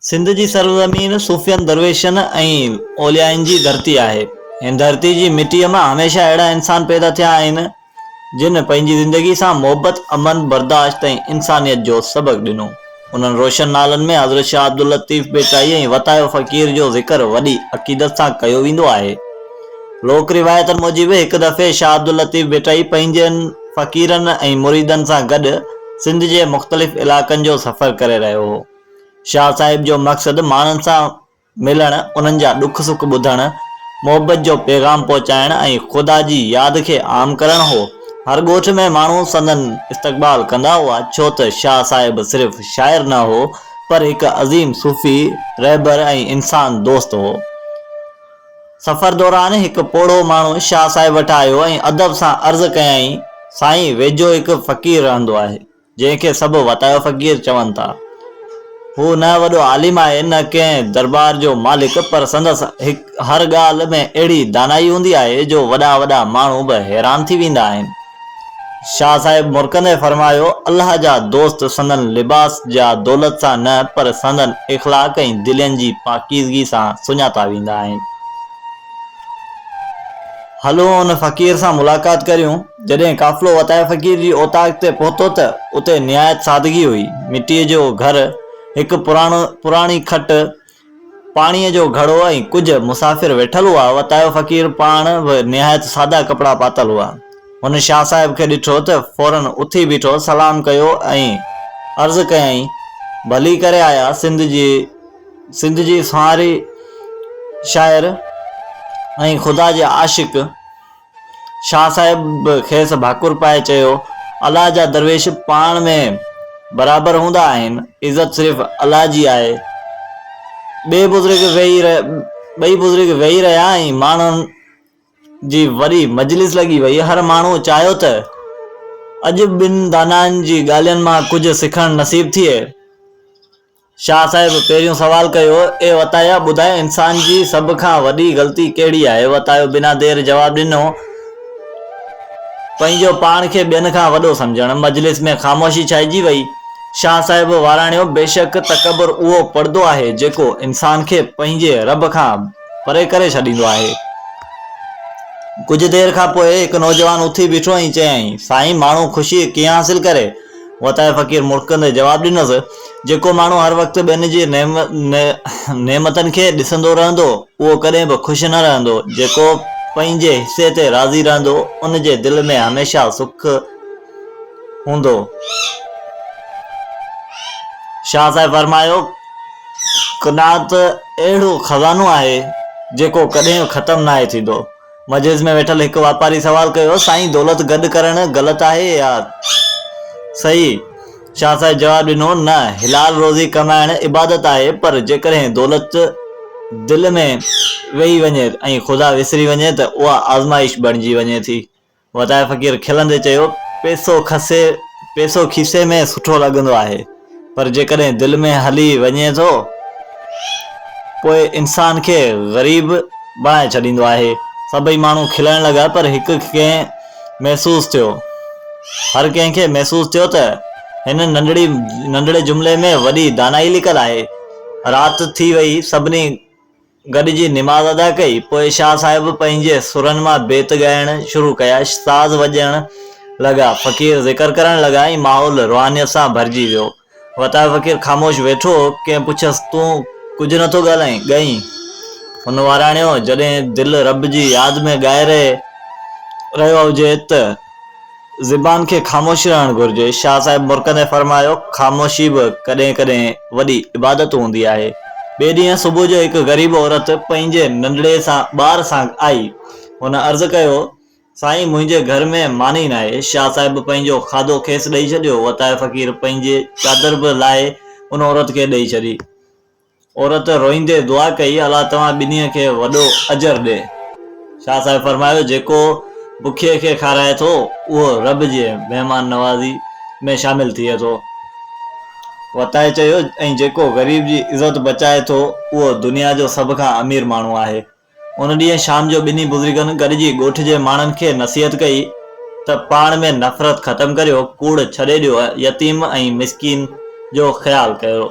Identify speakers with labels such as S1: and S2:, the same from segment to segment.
S1: سنڌ جي سرزمين صوفين، درويشن ۽ اوليائن جي ڌرتي آهي. هن ڌرتي جي مٽيء مان هميشه اهڙا انسان پيدا ٿيا آهن، جن پنهنجي زندگي سان محبت، امن، برداشت ۽ انسانيت جو سبق ڏنو. انهن روشن نالن ۾ حضرت شاهه عبداللطيف ڀٽائي ۽ وتايو فقير جو ذڪر وڏي عقيدت سان ڪيو ويندو آهي. لوڪ روايتن موجب هڪ دفعي شاهه عبداللطيف ڀٽائي پنهنجن فقيرن ۽ مريدن سان گڏ سنڌ جي مختلف علائقن جو سفر ڪري رهيو هو. شاهه صاحب جو مقصد ماڻهن سان ملڻ، انهن جا ڏک سک ٻڌڻ، محبت جو پيغام پهچائڻ ۽ خدا جي ياد کي عام ڪرڻ هو. هر ڳوٺ ۾ ماڻهو سندن استقبال ڪندا هئا، ڇو ته شاهه صاحب صرف شاعر نه هو، پر هڪ عظيم صوفي، رهبر ۽ انسان دوست هو. سفر دوران هڪ پوڙهو ماڻهو شاهه صاحب وٽ آيو ۽ ادب سان عرض ڪيائين، سائين، ويجهو هڪ فقير رهندو آهي. جنهن کي سڀ وتايو فقير چون ٿا. هو نه وڏو عالم آهي نه ڪنهن دربار جو مالڪ پر سندس هر ڳالهه ۾ اهڙي دانائي هوندي آهي جو وڏا وڏا ماڻهو به حيران ٿي ويندا آهن. شاهه صاحب مرڪندي فرمايو، الله جا دوست سندن لباس جا دولت سان نه پر سندن اخلاق ۽ دلين جي پاڪيزگي سان سڃاتا ويندا آهن. هلو ان فقير سان ملاقات ڪريون. جڏهن قافلو وتايي فقير جي اوطاق تي پهتو ته اتي نهايت سادگي هئي. مٽيء جو گهر، هڪ پراڻو پراڻي کٽ، پاڻيء جو گهڙو ۽ ڪجهه مسافر ويٺل هئا. وتايو فقير پاڻ به نهايت سادا ڪپڙا پاتل هئا. هن شاهه صاحب کي ڏٺو ته فوراً اٿي بيٺو، سلام ڪيو ۽ عرض ڪيائين، ڀلي ڪري آيا، سنڌ جي سنڌ جي سونهاري شاعر ۽ خدا جي عاشق. شاهه صاحب به کيس ڀاڪر پائي چيو، الله جا درويش پاڻ ۾ برابر هوندا آهن، عزت صرف الله جي آهي. ٻئي بزرگ ويهي ٻئي بزرگ ويهي رهيا ۽ ماڻهن جي وڏي مجلس لڳي وئي. هر ماڻهوء چاهيو ته اڄ ٻن دانائن جي ڳالهين مان ڪجهه سکڻ نصيب ٿئي. شاهه صاحب پهريون سوال ڪيو، اي وتايا ٻڌاء انسان جي سڀ کان وڏي غلطي ڪهڙي آهي؟ وتايو بنا دير جواب ڏنو، پنهنجو پاڻ کي ٻين کان وڏو سمجهڻ. مجلس ۾ خاموشي ڇائجي وئي. شاهه صاحب واراڻيو، بيشڪ تڪبر اهو پڙدو آهي جيڪو انسان کي پنهنجي رب کان پري ڪري ڇڏيندو آهي. ڪجهه دير کان پوء هڪ نوجوان اٿي بيٺو ۽ چيائين، سائين ماڻهو خوشي ڪيئن حاصل ڪري؟ وتايي فقير مرڪندي جواب ڏنس، جيڪو ماڻهو هر وقت ٻين جي نعمتن کي ڏسندو رهندو، اهو ڪڏهن به خوش نه رهندو. جيڪو پنهنجي حصي تي راضي رهندو، ان جي دل ۾ هميشه سک هوندو. شاهه صاحب فرمايو، قناعت اهڙو خزانو آهي، جيڪو ڪڏهن به ختم ناهي ٿيندو. مجلس ۾ ويٺل هڪ واپاري سوال ڪيو، سائين دولت گڏ ڪرڻ غلط آهي يا صحيح؟ شاهه صاحب جواب ڏنو، نه، حلال روزي ڪمائڻ عبادت آهي پر جيڪڏهن دولت دل ۾ ويهي وڃي ۽ خدا وسري وڃي ته اها آزمائش بڻجي وڃي ٿي. وتايي فقير کلندي چيو، پئسو کسي پئسو کيسي ۾ سٺو لڳندو آهي، پر جيڪڏهن دل ۾ هلي وڃي ٿو، پوء انسان کي غريب بڻائي ڇڏيندو آهي. سڀئي ماڻهو کلڻ لڳا، پر هڪ ڪنهن محسوس ٿيو. هر ڪنهن کي محسوس ٿيو ته هن ننڍڙي ننڍڙي جملي ۾ وڏي دانائي لڪل آهي. رات ٿي وئي، سڀني گڏجي نماز ادا ڪئي. پوء شاهه صاحب پنهنجي سرن مان بيت ڳائڻ شروع ڪيا. ساز وڄڻ لڳا، فقير ذڪر ڪرڻ لڳا ۽ ماحول روحانيت سان ڀرجي ويو. وتايو فقير خاموش ويٺو هو. ڪنهن پڇيس، تون ڪجهه نٿو ڳالهائين، ڳائين؟ هن واراڻيو، جڏهن دل رب جي ياد ۾ ڳائي رهيو هجي ته. زبان کي خاموش رهڻ گهرجي. شاهه صاحب مرڪندي فرمايو، خاموشي به ڪڏهن ڪڏهن وڏي عبادت هوندي آهي. ٻئي ڏينهن صبح جو هڪ غريب عورت پنهنجي ننڍڙي سان ٻار سان آئي. هن عرض ڪيو، سائين منهنجي گهر ۾ ماني ناهي. شاهه صاحب پنهنجو کاڌو کيس ڏئي ڇڏيو. وتايو فقير پنهنجي چادر به لاهي ان عورت کي ڏئي ڇڏي. عورت روئيندي دعا ڪئي، الله توهان ٻنهي کي وڏو اجر ڏي. شاهه صاحب فرمايو، جيڪو بکيي کي کارائي ٿو، اهو رب جي مهمان نوازي ۾ شامل ٿئي ٿو. وتائي چيو، ۽ جيڪو غريب جي عزت بچائي ٿو، اهو دنيا جو سڀ کان امير ماڻهو آهي. ان ڏينهن شام جو ٻنهي بزرگن گڏجي ڳوٺ جي ماڻهن کي نصيحت ڪئي ته پاڻ ۾ نفرت ختم ڪريو، ڪوڙ ڇڏي ڏيو، يتيم ۽ مسڪين جو خيال ڪيو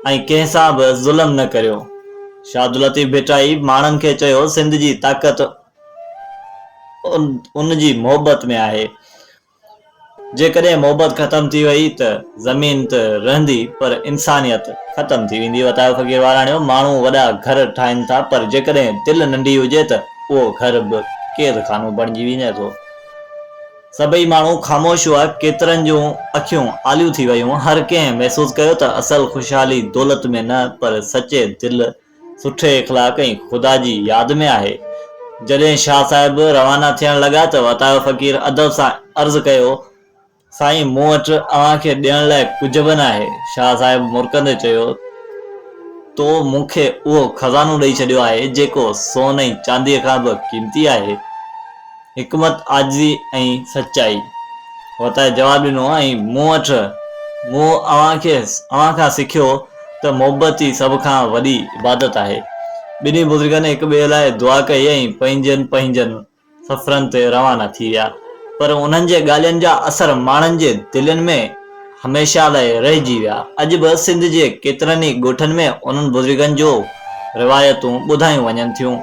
S1: ۽ ڪنهن سان به ظلم نه ڪريو. شاهه عبداللطيف ڀٽائي ماڻهن کي چيو، سنڌ جي طاقت ان جي محبت ۾ آهي. جيڪڏهن محبت ختم ٿي وئي ته زمين ته رهندي پر انسانيت ختم ٿي ويندي. وتايو فقير واراڻيو، ماڻهو وڏا گهر ٺاهين ٿا پر جيڪڏهن دل ننڍي هجي ته اهو گهر به قيد خانو بڻجي وڃي ٿو. سڀئي ماڻهو خاموش هئا، ڪيترن جون اکيون آليون ٿي ويون، هر ڪنهن محسوس ڪيو ته اصل خوشحالي دولت ۾ نه پر سچي دل، سٺي اخلاق ۽ خدا جي ياد ۾ آهي. جڏهن شاهه صاحب روانا ٿيڻ لڳا ته وتايو فقير ادب سان عرض ڪيو، سائين مون وٽ اوهان کي ڏيڻ لاء ڪجهه به ناهي. شاهه صاحب مرڪندي چيو، تو مون کي اهو خزانو ڏئي ڇڏيو آهي، جيڪو سون ۽ چانديء کان به قيمتي آهي. حڪمت، عاجزي ۽ سچائي. وتائي جواب ڏنو، ۽ مون وٽ، مون اوهان کي، اوهان کان سکيو ته محبت ئي سڀ کان وڏي عبادت آهي. ٻنهي بزرگن هڪ ٻئي لاء دعا ڪئي ۽ پنهنجن پنهنجن سفرن تي روانا ٿي ويا. پر انهن جي ڳالهين جا اثر ماڻهن جي دلين ۾ هميشه لاء رهجي ويا. اڄ به سنڌ جي ڪيترن ئي ڳوٺن ۾ انهن بزرگن جو روايتون ٻڌايون وڃن ٿيون.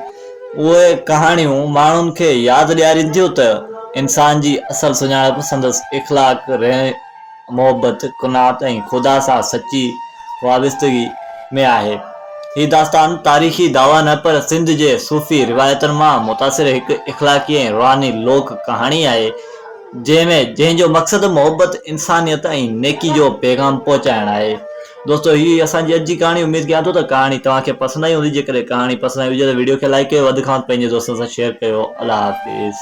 S1: اهي ڪهاڻيون ماڻهن کي ياد ڏيارين ٿيون ته انسان جي اصل سڃاڻپ سندس اخلاق، محبت، قناعت ۽ خدا سان سچي وابستگي ۾ آهي. هي داستان تاريخي دعويٰ نه پر سنڌ جي صوفي روايتن مان متاثر هڪ اخلاقي ۽ روحاني لوڪ ڪهاڻي آهي، جنهن ۾ جنهن جو مقصد محبت، انسانيت ۽ نيڪي جو پيغام پهچائڻ آهي. دوستو هي هئي اسان جي اڄ جي ڪهاڻي اميد ڪيان ٿو ته ڪهاڻي توهان کي پسند آئي هوندي جيڪڏهن ڪهاڻي پسند آئي هجي ته وڊيو کي لائيڪ ڪيو وڌ کان وڌ پنهنجي دوستن سان شيئر ڪيو الله حافظ.